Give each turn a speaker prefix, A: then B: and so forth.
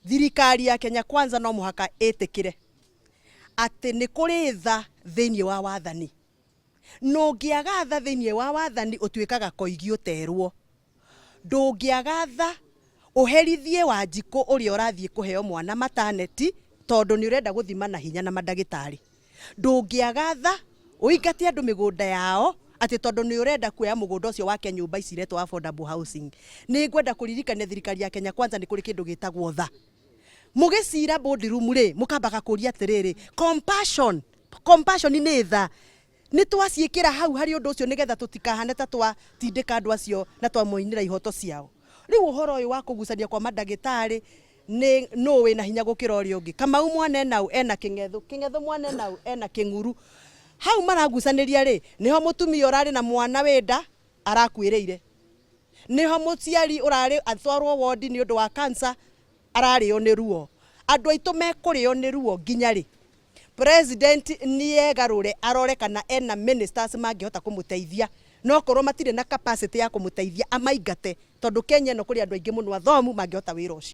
A: Thirikari ya Kenya Kwanza no mũhaka ĩtĩkĩre atĩ nĩ kũrĩ tha thĩinĩ wa wathani. Na ũngĩaga tha thĩinĩ wa wathani ũtuĩkaga koigi ũterwo. Ndũngĩaga tha ũherithie Wanjikũ ũrĩa ũrathiĩ kũheo mwana maternity tondũ nĩ ũrenda gũthima na hinya na mandagĩtarĩ. Ndũngĩaga tha ũingate andũ mĩgũnda yao atĩ tondũ nĩ ũrenda kuoya mũgũnda ũcio wake nyũmba ici iretwo affordable housing. Nĩ ngwenda kũririkania thirikari ya Kenya Kwanza nĩ kũrĩ kĩndũ gĩtagwo tha. Mũgĩcira boardroom rĩ, mũkambaga kũria atĩrĩrĩ, compassion, compassion nĩ tha. Nĩ twaciĩkĩra hau harĩ ũndũ ũcio nĩgetha tũtikahane ta twatindĩka andũ acio na twamoinĩra ihoto ciao. Rĩu ũhoro ũyũ wa kũgucania kwa mandagĩtarĩ nĩ nũ wĩna hinya gũkĩra ũrĩa ũngĩ. Kamau Mwanenau ena kĩng'ethũ, kĩng'ethũ Mwanenau ena kĩng'uru. Hau maragucanĩria rĩ, nĩho mũtumia ũrarĩ na mwana wĩ nda arakuĩrĩire. Nĩho mũciari ũrarĩ atwarwo wondi nĩ ũndũ wa cancer ararĩo nĩ ruo. Andũ aitũ mekũrĩo nĩ ruo nginya rĩ? President nĩegarũre arore kana ena ministers mangĩhota kũmũteithia. No korwo matirĩ na capacity ya kũmũteithia amaingate tondũ Kenya ĩno kũrĩ andũ aingĩ mũno athomu mangĩhota wĩra ũcio.